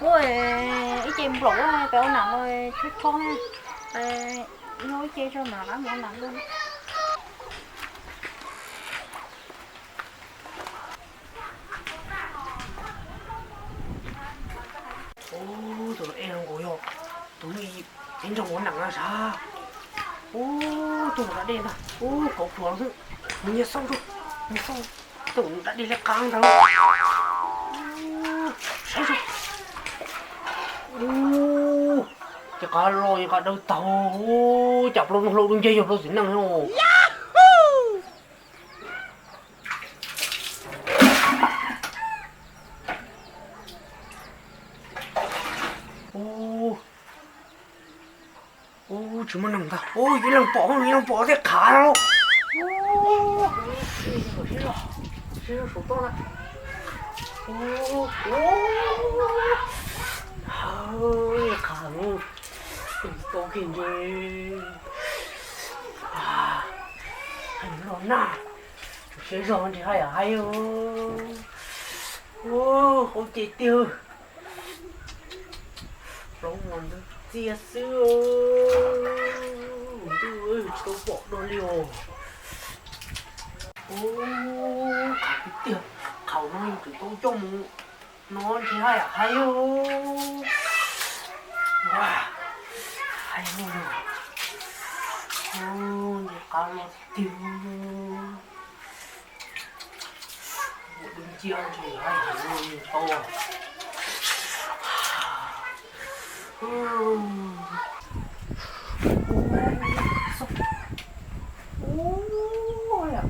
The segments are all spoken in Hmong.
Ua ib ce nplaum peb ua nam no tshob tshob na. Nyob ib ce tso mam rov qab mus ua nam dua. Ub, tus dab dej no nkaus yog tus ib nrog ua nam na sav. Ub, tus dab dej ntag, ub, kauv pluas xwb. Nyias xauj, nyias xauj, tus dab dej liab qab ntag. Saib, ub, ces qab los yeej qab dawb tag. Ub, cas plaub no hlau dub nciab yog plaub txiv neej no. Ub, ub, tsis muaj neeg ntag. Ub, ib leeg pom, ib leeg pom thiaj qhav no. Ub, saum toj na. Ub, ub, qhav, tau kiag ntse. Hais los na, siab zog ntsis haj yam hais. Ub, hauv ces tiag. Plaub no ntawd txias xwb. Ntuj, tsis tau pom dua li os. Ub, qhav tiag tiag, qhav no yus twb tau coj mus no ntsis haj yam hais. Hais, nce qab los tiag. Ua dub nciab ntsis haj yam tau. Ub,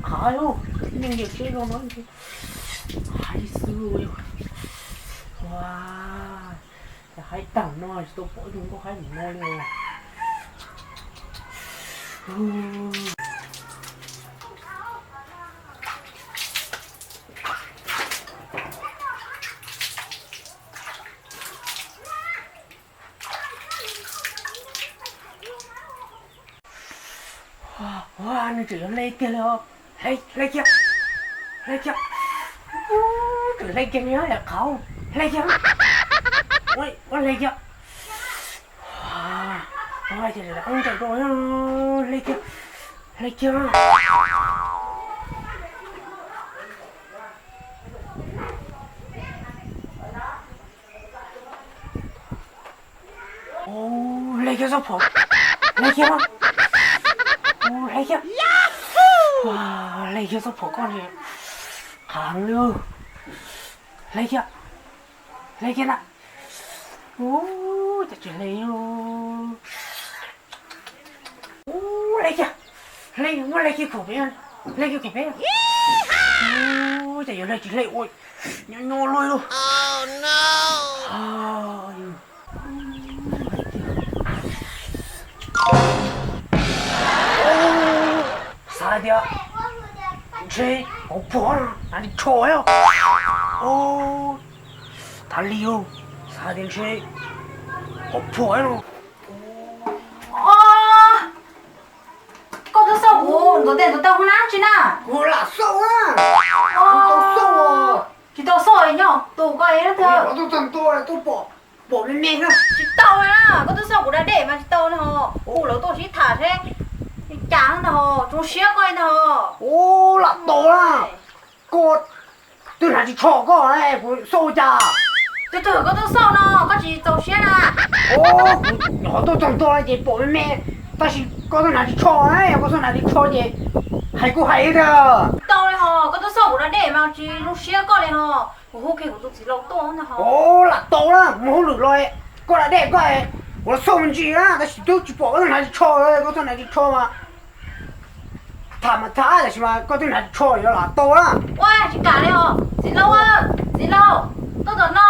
qhav yog, nej nyiam siab zog no ntsis hais xwb. Ua, ces haib tag no tsis tau pom ib tug nkauj haib ntawm no li. Ua, nws tseem yuav hle kiag li os. Hle, hle kiag, hle kiag. Ub, tseem hle kiag li os, qhav, hle kiag. Ua, hle kiag. Ua, ua, ces lam qeeb ntsawm rau, hle kiag, hle kiag. Ub, hle kiag txoj phom, hle kiag, ub, hle kiag, hle kiag txoj phom koj li, qhav heev li, hle kiag, hle kiag na. Ub, cas tsis hle li. Ub, hle kiag, hle, muab hle kiag khoom pem, hle kiag khoom pem. Ub, cas yuav hle tsis hle ua nyob nyob luaj li. Xav hais tias ntshe kauv pluas na, hnav ris tsho. Ub, tas li, xav hais tias ntshe kauv pluas no. Koj twb xauj kuv ntxuav tes ntxuav taw ua dab tsi na? Kuv lam xauj na. Kuv tau xauj. Tsis tau xauj nyob tus koj ib leeg twg. Tuaj txog ntua tuaj pom, pom me me xwb. Tsis tau li na, koj twb xauj kuv da dej mas tsis tau li hos. Kuv lawv tuaj sib tham seb li cas ntag hos, zoo siab koj li ntag hos. Ub, lam tau na. Koj twb hnav ris tsho koj, kuv xauj ua cas? Tus twg koj twb xauj no koj tsis txaus siab na? Kuv nyuam qhuav tuaj txog ntua ces pom me me, tab sis koj twb hnav ris tsho, yog koj txhob hnav ris tsho ces hais kuj hais tiag. Tau li hos, koj twb xauj kuv da dej mas tsis zoo siab koj li hos. Kuv hu kiag kuv tus txiv laus tuaj ntag hos. Ub, lam tau na, mus hauj lwm los, koj da dej koj, kuv los xauj me ntsis na, tab sis twb tsis pom koj twb hnav ris tsho, koj txhob hnav ris tsho mas. Tham mas tham, tab sis mas koj twb hnav ris tsho yuav lam tau na. Ua tsis kam li os, txiv laus, txiv laus, tuaj tom no,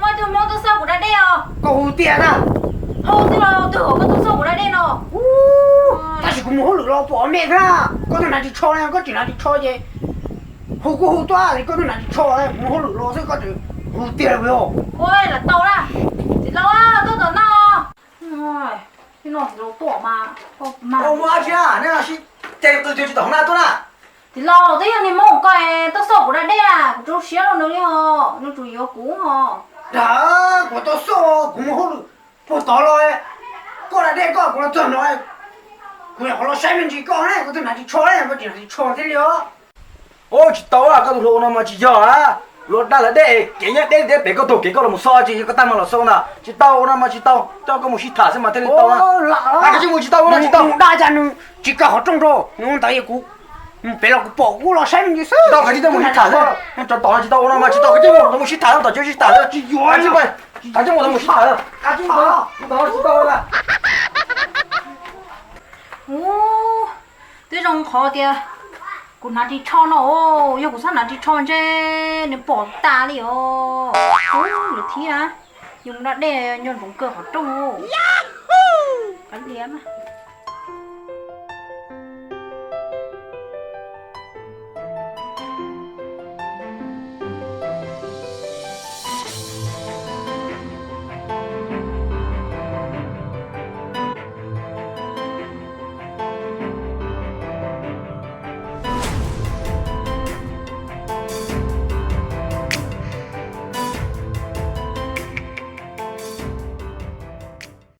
muaj ib tug Hmoob tuaj xauj kuv da dej os. Koj hu tiag na. Hu tiag los twg koj tuaj xauj kuv da dej no? Tab sis kuv mus hauj lwm los pom me thiab, koj twb hnav ris tsho na, koj tsis hnav ris tsho ces hu kuj hu tuaj, koj twb hnav ris tsho, kuv mus hauj lwm los xwb koj tseem hu tiag li os. Ua lam tau na, txiv laus, tuaj tom no. Txiv laus tuaj mas, ua dab tsi na, nej sib ceg qw tsis tom hauv na tuaj na. Txiv laus, twb yog niag Hmoob ko tuaj xauj kuv da dej, kuv tsis zoo siab rau nws li hos, nws tsuas yuav kuv hos. Dag, kuv tau xauj kuv mus hauj lwm puag tod los, koj da dej koj kuv los txog no, kuv nyuam qhuav los saib me ntsis koj ne, koj twb hnav ris tsho ne, koj tsis hnav ris tsho thiab li os. Ua tsis tau, koj tus hluas ua no mas tsis yog a. Luag dag lawv dej, kev nyob deb deb pem koj taug kev koj los mus xauj tsis yog koj tag mas los xauj ntag. Tsis tau, ua no mas tsis tau, coj koj mus sib tham xwb mas thiaj li tau. Koj tsis mus tsis tau, ua no tsis tau. Dag cas nws tsis kaw qhov rooj rau nws ua ntawd, kuv mus pem los kuv pom kuv los saib me ntsis xwb. Tsis tau, koj tsis tau mus sib tham xwb. Tsis tau, ua no mas tsis tau, koj tsis mus sib tham, tom tsis sib tham xwb. Tsis mus, tsis mus sib tham. Tsis tau, tsis tau. Ub, twb zoo qhov tias kuv hnav ris tsho no, yog kuv txhob hnav ris tsho ntshe nws pom tas li os. Ub, lwm thiab yus mus da dej nco ntsoov kaw qhov rooj. Kav liam.